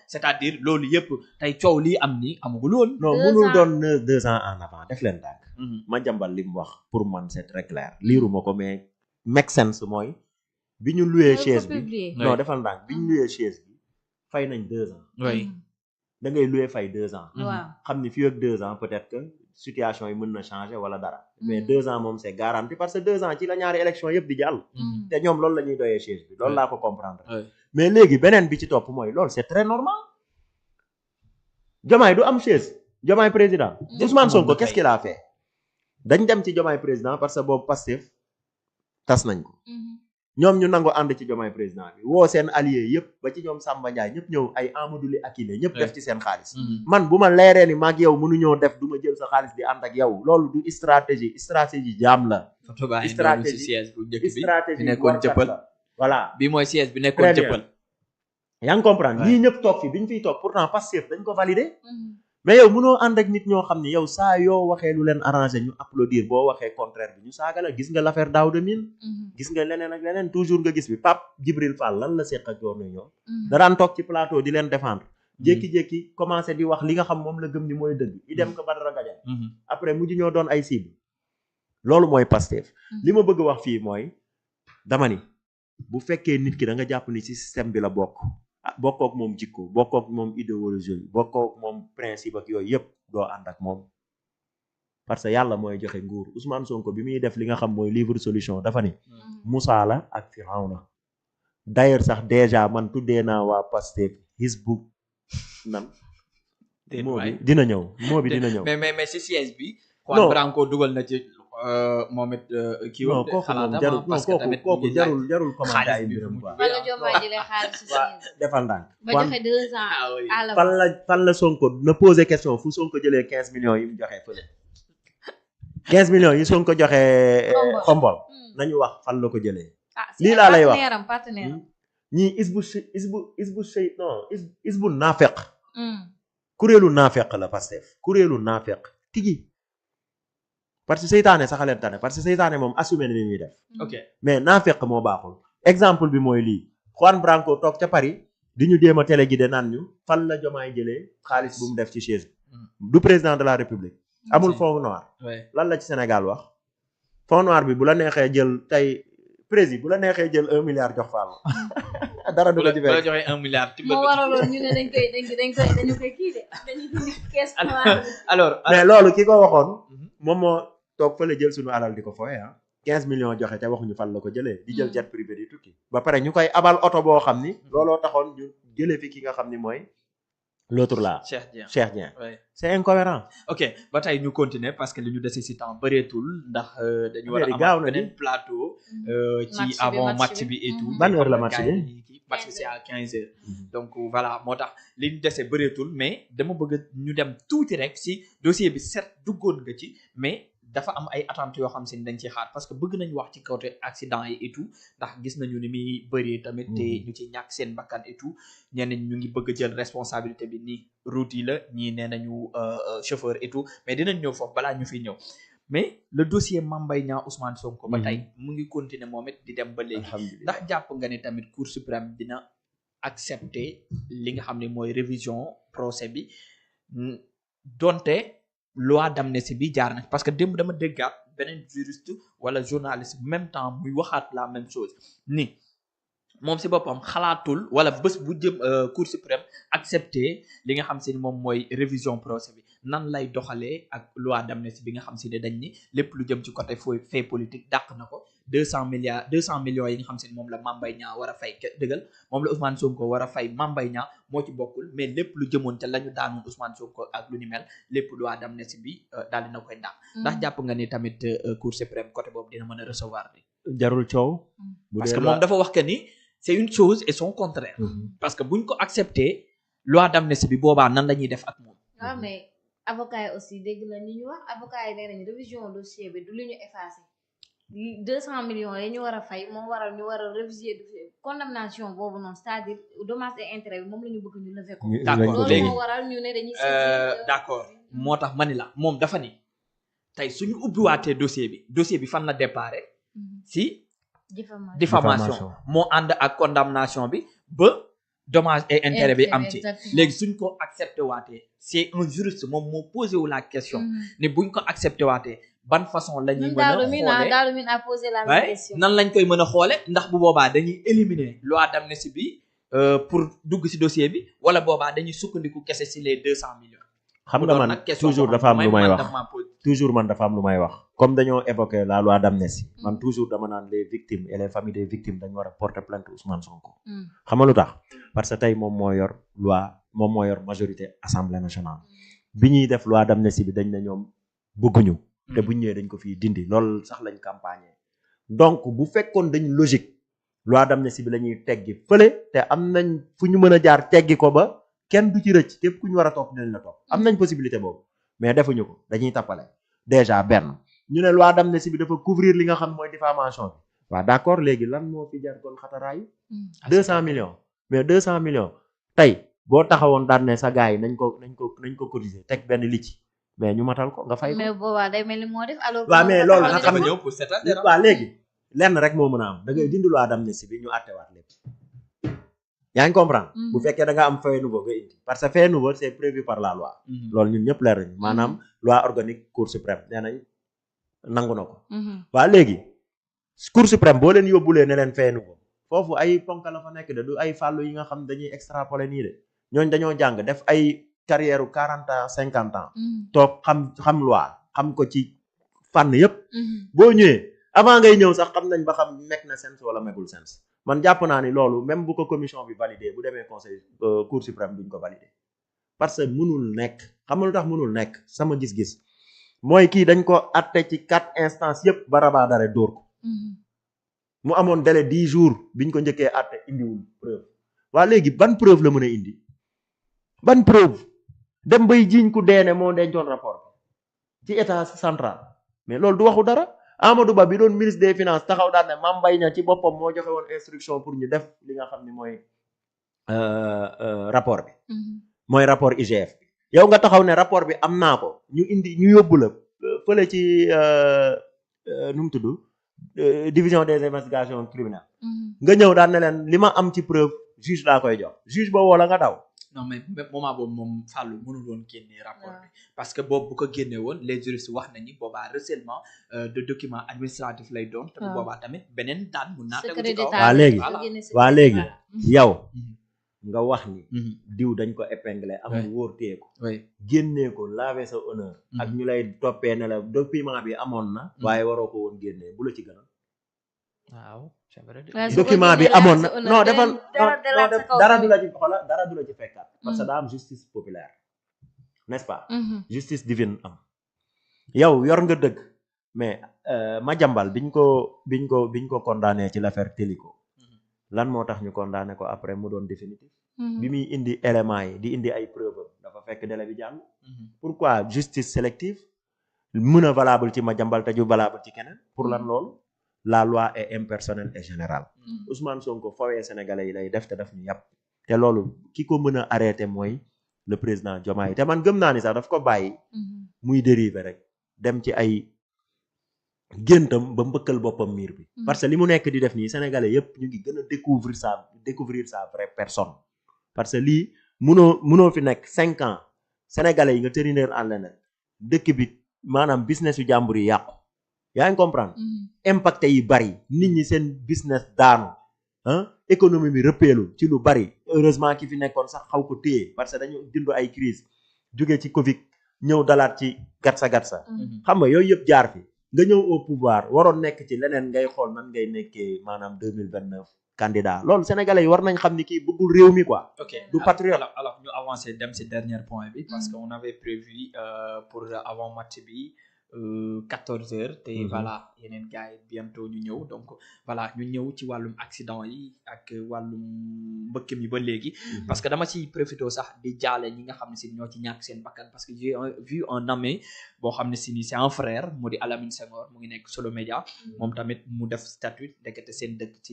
c'est-à-dire loolu yëpp tey coow lii am ni amagul woon. non mënul doon 2 ans en avant def leen dànk. ma jàmbal li mu wax pour man c'est très clair liiruma ko mais make sense mooy bi ñu loué chaise bi non defal ndànk bi ñu loué chaise bi fay nañ 2 ans. oui da ngay loué fay 2 ans. waaw xam ni fii ak 2 ans peut-être que situation yi mën na changer wala dara. mais 2 ans moom c'est garanti parce que 2 ans ci la ñaari élection yëpp di jàll. te ñoom loolu la ñuy doyee chaise bi loolu laa ko comprendre. mais léegi beneen bi ci topp mooy loolu c'est très normal. Diomaye du am chaise Diomaye président. Ousmane Sonko qu'est-ce qu'il a fait. dañ dem ci Diomaye président parce que boobu Pastef tas nañ ko. ñoom ñu nangu ànd ci Diomaye président bi woo seen allié yëpp ba ci ñoom Samba Ndiaye ñëpp ñëw ay Amadou Ly Akile ñëpp def ci seen xaalis. man bu ma leeree ni maag yow mënuñoo def du ma jël sa xaalis di ànd ak yow loolu du stratégie jaam la. stratégie bi nekkoon jëppal voilà bi mooy siège bi nekkoon jëppal. yaa ngi comprendre ñii ñëpp toog fi bi ñu fiy toog pourtant Pastef dañ ko valider. mais yow mënoo ànd ak nit ñoo xam ni yow saa yoo waxee lu leen arrangé ñu applaudir boo waxee contraire bi ñu saaga la gis nga l'affaire Daouda Mine gis nga leneen ak leneen toujours nga gis bi Pape Djibril Fall lan la seq ak yoon ñoom da daan toog ci plateau di leen défendre jékki-jékki commencé di wax li nga xam moom la gëm ni mooy dëgg i dem ko Badara Gadiaga après mujj ñoo doon ay cible loolu mooy Pastef li ma bëgg wax fii mooy dama ni bu fekkee nit ki da nga jàpp ni ci système bi la bokk bokkook moom jikko bokkook moom idéologie bokkook moom principe ak yooyu yëpp doo ànd ak moom parce que yàlla mooy joxe nguur Ousmane Sonko bi muy def li nga xam mooy livre solution dafa ni Moussa la ak Firawna d'ailleurs sax déjà man tuddee naa waa Pastef Hizbu nan moo bi dina ñëw mais si siège bi Juan Branco dugal na ci moom it kii woon xalaatam parce que tamit kooku jarul commenté ay mbiram quoi. wala Diomaye jëlee xaalis si defal ndànk ba joxe 2 ans à la fan la Sonko na poser question fu Sonko jëlee 15 millions yi mu joxe fële 15 millions yi Sonko joxe xombol nañu wax fan la ko jëlee lii laa lay wax partenaire ñii isbu naafeq kuréelu naafeq la Pastef kuréelu naafeq tigi parce que seytaane sax a leen tane parce que seytaane moom assumé na li ñuy def. ok mais naafeq moo baaxul exemple bi mooy lii Juan Branco toog ca Paris di ñu déem a télé gi de naan ñu fan la Diomaye jëlee xaalis bu mu def ci chaise bi du président de la République amul fond noir lan la ci Sénégal wax fond noir bi bu la neexee jël tey président bu la neexee jël 1 milliard jox Fall dara du la ci joxe 1 milliard moo waraloon ñu ne dañu koy kii de dañuy dindi caisse alors mais loolu ki ko waxoon moom moo toog fële jël suñu alal di ko fooye 15 millions joxe te waxuñu fan la ko jëlee di jël jet privé di tukki ba pare ñu koy abal oto boo xam ni looloo taxoon ñu jëlee fi ki nga xam ni mooy l'autre là Cheikh Dieng c'est incohérent ok ba tey ñu continuer parce que li ñu dese ci temps bëreetul ndax dañu war a am beneen plateau ci avant match bi et tout ban heure la match bi match bi c'est à 15 heures donc voilà moo tax li ñu dese bëreetul mais dama bëgg ñu dem tuuti rek ci dossier bi certes duggoon nga ci mais dafa am ay attentes yoo xam si ni dañ ciy xaar parce que bëgg nañu wax ci côté accident yi et tout ndax gis nañu ni muy bëree tamit te ñu ci ñàkk seen bakkan et tout ñeneen ñu ngi bëgg a jël responsabilité bi ni route yi la ñii nee nañu chauffeur et tout mais dinañ ñëw foofu balaa ñu fi ñëw mais le dossier Mame Mbaye Niang Ousmane Sonko ba tey mu ngi continuer moom it di dem ba léegi ndax jàpp nga ni tamit Cour suprême dina accepter li nga xam ne mooy révision procès bi donte loi d'amnistie bi jaar na parce que démb dama déggaat beneen juriste wala journaliste même temps muy waxaat la même chose ni moom si boppam xalaatul wala bés bu jëm Cour suprême accepter li nga xam si ni moom mooy révision procès bi nan lay doxalee ak loi d'amnistie bi nga xam si ne dañ ni lépp lu jëm ci côté fait politique dàq na ko 200 millions yi nga xam si ne moom la Mame Mbaye Niang war a fay dëggal moom la Ousmane Sonko war a fay Mame Mbaye Niang moo ci bokkul mais lépp lu jëmoon te la ñu daanoon Ousmane Sonko ak lu ni mel lépp loi d'amnistie bi daal dina koy dàq ndax jàpp nga ni tamit Cour suprême côté boobu dina mën a recevoir bi jarul coow parce que moom dafa wax que ni c'est une chose et son contraire parce que buñ ko accepter loi d'amnistie bi boobaa nan la ñuy def ak moom waaw mais avocat yi aussi dégg na ni ñu wax avocat yi nee nañu révision dossier bi du lu ñu effacé 200 millions yi ñu war a fay moom waral ñu war a réviser condamnation boobu noonu c'est-à-dire dommages et intérêts bi moom la ñu bëgg ñu lever ko d'accord léegi moo waral ñu ne dañuy d'accord moo tax ma ni la moom dafa ni tey suñu ubbiwaatee dossier bi fan la déparé si diffamation moo ànd ak condamnation bi ba dommage et intérêt bi am ci exactement. léegi suñ ko accepté waatee c'est un juriste moom moo posé wu la question ne buñ ko accepté waatee ban façon la ñuy Même mën a xoolee Daaru Min a posé la même waaye question. nan lañ koy mën a xoole ndax bu boobaa dañuy éliminer loi d'amnistie bi pour dugg ci dossier bi wala boobaa dañuy sukkandiku kese ci les 200 millions. xam nga man toujours dafa am lu may wax toujours man dafa am lu may wax comme dañoo évoqué la loi d'amnistie man toujours dama naan les victimes et les familles des victimes dañu war a porter plainte Ousmane Sonko. xam nga lu tax parce que tey moom moo yor loi moom moo yor majorité assemblée nationale bi ñuy def loi d'amnistie bi dañ ne ñoom bëgguñu te bu ñëwee dañ ko fii dindi loolu sax lañ campagne donc bu fekkoon dañ logique loi d'amnistie bi la ñuy teggi fële te am nañ fu ñu mën a jaar teggi ko ba kenn du ci rëcc képp ku ñu war a topp dinañ la topp am nañ possibilité boobu mais defuñu ko dañuy tappale déjà benn ñu ne loi d'amnistie bi dafa couvrir li nga xam mooy diffamation bi waaw d'accord léegi lan moo fi jar kon xataraayu 200 millions mais 200 millions tey boo taxawoon daan ne sa gars yi nañ ko cotiser teg benn licc mais ñu matal ko nga fay ko mais boobaa day mel ni moo def alors. waaw mais loolu nag xam nga nga ñëw pour seetal waaw léegi lenn rek moo mën a am da ngay dindi loi d'amnistie bi ñu àttewaat lépp yaa ngi comprendre bu fekkee da nga am fait nouveau nga indi parce que fait nouveau c'est prévu par la loi loolu ñun ñëpp leer nañu maanaam loi organique cour suprême nee nañ nangu na ko waaw léegi cour suprême boo leen yóbbulee ne leen fait nouveau foofu ay ponk la fa nekk de du ay fàllu yi nga xam dañuy extrapoler nii de ñooñ dañoo jàng def ay carrière 40 ans 50 ans toog xam loi xam ko ci fànn yëpp boo ñëwee avant ngay ñëw sax xam nañ ba xam nekk na sens wala megul sens man jàpp naa ni loolu même bu ko commission bi validé bu demee conseil cour suprême duñ ko validé parce que mënul nekk xam nga lu tax mënul nekk sama gis-gis mooy kii dañ ko atte ci 4 instances yëpp ba rabaa dare dóor ko mu amoon délai 10 jours biñ ko njëkkee atte indiwul preuve waa léegi ban preuve la mën a indi ban preuve dem bay jiiñ ku deene moo dencoon rapport ci état central mais loolu du waxu dara Amadou Ba bi doon ministre des finances taxaw daan ne Mame Mbaye Niang ci boppam moo joxe woon instruction pour ñu def li nga xam ni mooy rapport bi mooy rapport IGF bi yow nga taxaw ne rapport bi am naa ko ñu yóbbu la fële ci nu mu tudd division des investigations criminelles nga ñëw daan ne leen li ma am ci preuve juge laa koy jox juge ba woo la nga daw non mais moment boobu moom Fallou mënul woon génnee rapport bi parce que boobu bu ko génne woon les juristes wax nañu boobaa recellement de documents administratifs lay doon te bu boobaa tamit beneen daan mun naa tegu ci kaw waa léegi yow nga wax ni diw dañ ko épinglé am wóor téye ko génnee ko laver sa honneur ak ñu lay toppee ne la document bi amoon na waaye waroo ko woon génnee bu la ci gënal waaw document bi amoon na non defal dara du la ci xola dara du la ci fekkaat parce que daa am justice populaire n'est-ce pas justice divine am yow yor nga dëgg mais Madiambal biñ ko condamné ci l'affaire Télico lan moo tax ñu condamné ko après mu doon définitif bi muy indi éléments yi di indi ay preuves dafa fekk délai bi jàll pourquoi justice sélective mën a valable ci Madiambal te ju valable ci keneen pour lan loolu la loi est impersonnelle et générale Ousmane Sonko fawee sénégalais yi lay def te daf ñu yàpp te loolu ki ko mën a arrêté mooy le président Diomaye te man gëm naa ni sax daf ko bàyyi muy dériver rek dem ci ay géntam ba mbëkkal boppam miir bi parce que li mu nekk di def nii sénégalais yépp ñu ngi gën a découvrir sa vraie personne parce que lii munoo fi nekk 5 ans sénégalais yi nga tenir en leneen dëkk bi maanaam business yu jàmbur yi yàqu yaa ngi comprendre impacté yi bari nit ñi seen business daanu économie bi rëppeelu ci lu bari heureusement ki fi nekkoon sax xaw ko téye parce que dañu dund ay crise jóge ci Covid ñëw dalaat ci gatsa xam nga yooyu yëpp jaar fi nga ñëw au pouvoir waroon nekk ci leneen ngay xool nan ngay nekkee maanaam 2029 candidat loolu sénégalais yi war nañ xam ni kii bëggul réew mi quoi du patriote alors ñu avancer dem ci dernier point bi parce que on avait prévu pour avant match bi 14 heures te voilà yeneen gars yi bientôt ñu ñëw donc voilà ñu ñëw ci wàllum accident yi ak wàllum mbëkk mi ba léegi parce que dama ci profité sax di jaale ñi nga xam ne si ñoo ci ñàkk seen bakkan parce que j'ai vu un ami boo xam ne si ni c'est un frère mu di Alamine Senghor mu ngi nekk Solo Média moom tamit mu def statut ndekete seen dëkk ci